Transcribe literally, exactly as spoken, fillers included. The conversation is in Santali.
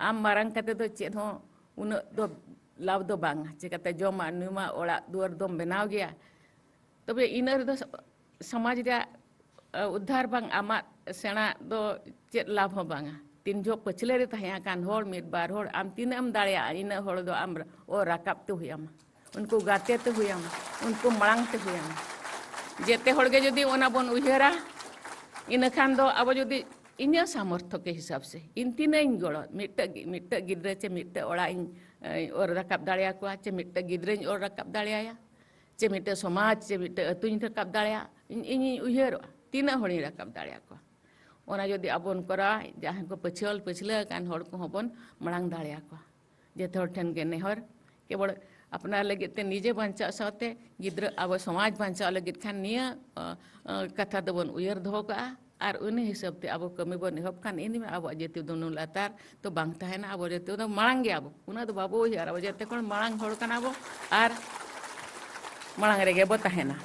ᱟᱢ ᱢᱟᱨᱟᱝ ᱠᱟᱛᱮ ᱫᱚ ᱪᱮᱫ ᱦᱚᱸ ᱩᱱᱟᱹᱜ ᱫᱚ ᱞᱟᱵᱷ ᱫᱚ ᱵᱟᱝ᱾ ᱪᱮᱠᱟᱛᱮ ᱡᱚᱢᱟᱜ ᱧᱩᱣᱟᱜ ᱚᱲᱟᱜ ᱫᱩᱣᱟᱹᱨ ᱫᱚᱢ ᱵᱮᱱᱟᱣ ᱜᱮᱭᱟ, ᱛᱚᱵᱮ ᱤᱱᱟᱹ ᱨᱮᱫᱚ ᱥᱚᱢᱟᱡᱽ ᱨᱮᱭᱟᱜ ᱩᱫᱽᱫᱷᱟᱨ ᱵᱟᱝ, ᱟᱢᱟᱜ ᱥᱮᱬᱟ ᱫᱚ ᱪᱮᱫ ᱞᱟᱵᱷ ᱦᱚᱸ ᱵᱟᱝᱟ᱾ ᱛᱤᱱ ᱡᱚᱦᱚᱜ ᱯᱟᱹᱪᱷᱞᱟᱹ ᱨᱮ ᱛᱟᱦᱮᱸ ᱟᱠᱟᱱ ᱦᱚᱲ ᱢᱤᱫ ᱵᱟᱨ ᱦᱚᱲ, ᱟᱢ ᱛᱤᱱᱟᱹᱜ ᱮᱢ ᱫᱟᱲᱮᱭᱟᱜᱼᱟ, ᱤᱱᱟᱹᱜ ᱦᱚᱲ ᱫᱚ ᱟᱢ ᱚᱨ ᱨᱟᱠᱟᱵ ᱛᱮ ᱦᱩᱭ ᱟᱢᱟ, ᱩᱱᱠᱩ ᱜᱟᱛᱮ ᱛᱮ ᱦᱩᱭ ᱟᱢᱟ, ᱩᱱᱠᱩ ᱢᱟᱲᱟᱝ ᱛᱮ ᱦᱩᱭ ᱟᱢᱟ᱾ ᱡᱮᱛᱮ ᱦᱚᱲ ᱜᱮ ᱡᱩᱫᱤ ᱚᱱᱟ ᱵᱚᱱ ᱩᱭᱦᱟᱹᱨᱟ, ᱤᱱᱟᱹ ᱠᱷᱟᱱ ᱫᱚ ᱟᱵᱚ ᱡᱩᱫᱤ ᱤᱧᱟᱹᱜ ᱥᱟᱢᱚᱨᱛᱷᱚ ᱠᱮ ᱦᱤᱥᱟᱹᱵ ᱥᱮ ᱤᱧ ᱛᱤᱱᱟᱹᱜ ᱤᱧ ᱜᱚᱲᱚ, ᱢᱤᱫᱴᱟᱹᱜ ᱜᱤ-, ᱢᱤᱫᱴᱟᱹᱜ ᱜᱤᱫᱽᱨᱟᱹ ᱪᱮ ᱢᱤᱫᱴᱟᱹᱜ ᱚᱲᱟᱜ ᱤᱧ ᱚᱨ ᱨᱟᱠᱟᱵ ᱫᱟᱲᱮᱭᱟᱠᱚᱣᱟ, ᱪᱮ ᱢᱤᱫᱴᱟᱹᱜ ᱜᱤᱫᱽᱨᱟᱹᱧ ᱚᱨ ᱨᱟᱠᱟᱵ ᱫᱟᱲᱮᱭᱟᱭᱟ, ᱪᱮ ᱢᱤᱫᱴᱟᱹᱜ ᱥᱚᱢᱟᱡᱽ ᱪᱮ ᱢᱤᱫᱴᱟᱹᱜ ᱟᱹᱛᱩᱧ ᱨᱟᱠᱟᱵ ᱫᱟᱲᱮᱭᱟᱜᱼᱟ, ᱤᱧ ᱤᱧᱤᱧ ᱩᱭᱦᱟᱹᱨᱚᱜᱼᱟ ᱛᱤᱱᱟᱹᱜ ᱦᱚᱲᱤᱧ ᱨᱟᱠᱟᱵ ᱫᱟᱲᱮᱭᱟᱠᱚᱣᱟ᱾ ᱚᱱᱟ ᱡᱩᱫᱤ ᱟᱵᱚᱱ ᱠᱚᱨᱟᱣᱟ, ᱡᱟᱦᱟᱸᱭ ᱠᱚ ᱯᱟᱹᱪᱷᱞᱟᱹ ᱯᱟᱹᱪᱷᱞᱟᱹ ᱟᱠᱟᱱ ᱦᱚᱲ ᱠᱚᱦᱚᱸ ᱵᱚᱱ ᱢᱟᱲᱟᱝ ᱫᱟᱲᱮᱭᱟᱠᱚᱣᱟ᱾ ᱡᱚᱛᱚ ᱦᱚᱲ ᱴᱷᱮᱱ ᱜᱮ ᱱᱮᱦᱚᱨ, ᱠᱮᱵᱚᱞ ᱟᱯᱱᱟᱨ ᱞᱟᱹᱜᱤᱫ ᱛᱮ ᱱᱤᱡᱮ ᱵᱟᱧᱪᱟᱜ ᱥᱟᱶᱛᱮ ᱜᱤᱫᱽᱨᱟᱹ, ᱟᱵᱚ ᱥᱚᱢᱟᱡᱽ ᱵᱟᱧᱪᱟᱣ ᱞᱟᱹᱜᱤᱫ ᱠᱷᱟᱱ ᱱᱤᱭᱟᱹ, ᱚ, ᱚ, ᱠᱟᱛᱷᱟ ᱫᱚᱵᱚᱱ ᱩᱭᱦᱟᱹᱨ ᱫᱚᱦᱚ ᱠᱟᱜᱼᱟ᱾ ᱟᱨ ᱩᱱᱤ ᱦᱤᱥᱟᱹᱵ ᱛᱮ ᱟᱵᱚ ᱠᱟᱹᱢᱤ ᱵᱚᱱ ᱮᱦᱚᱵ ᱠᱷᱟᱱ ᱤᱧ ᱟᱵᱚᱣᱟᱜ ᱡᱟᱹᱛᱤ ᱫᱚ ᱱᱩᱱ ᱞᱟᱛᱟᱨ ᱫᱚ ᱵᱟᱝ ᱛᱟᱦᱮᱱᱟ᱾ ᱟᱵᱚ ᱡᱟᱹᱛᱤ ᱫᱚ ᱢᱟᱲᱟᱝ ᱜᱮᱭᱟ ᱵᱚ, ᱩᱱᱟᱹᱜ ᱫᱚ ᱵᱟᱵᱚ ᱩᱭᱦᱟᱹᱨᱟ᱾ ᱟᱵᱚ ᱡᱚᱛᱚ ᱠᱷᱚᱱ ᱢᱟᱲᱟᱝ ᱦᱚᱲ ᱠᱟᱱᱟ ᱵᱚ ᱟᱨ ᱢᱟᱲᱟᱝ ᱨᱮᱜᱮ ᱵᱚ ᱛᱟᱦᱮᱱᱟ᱾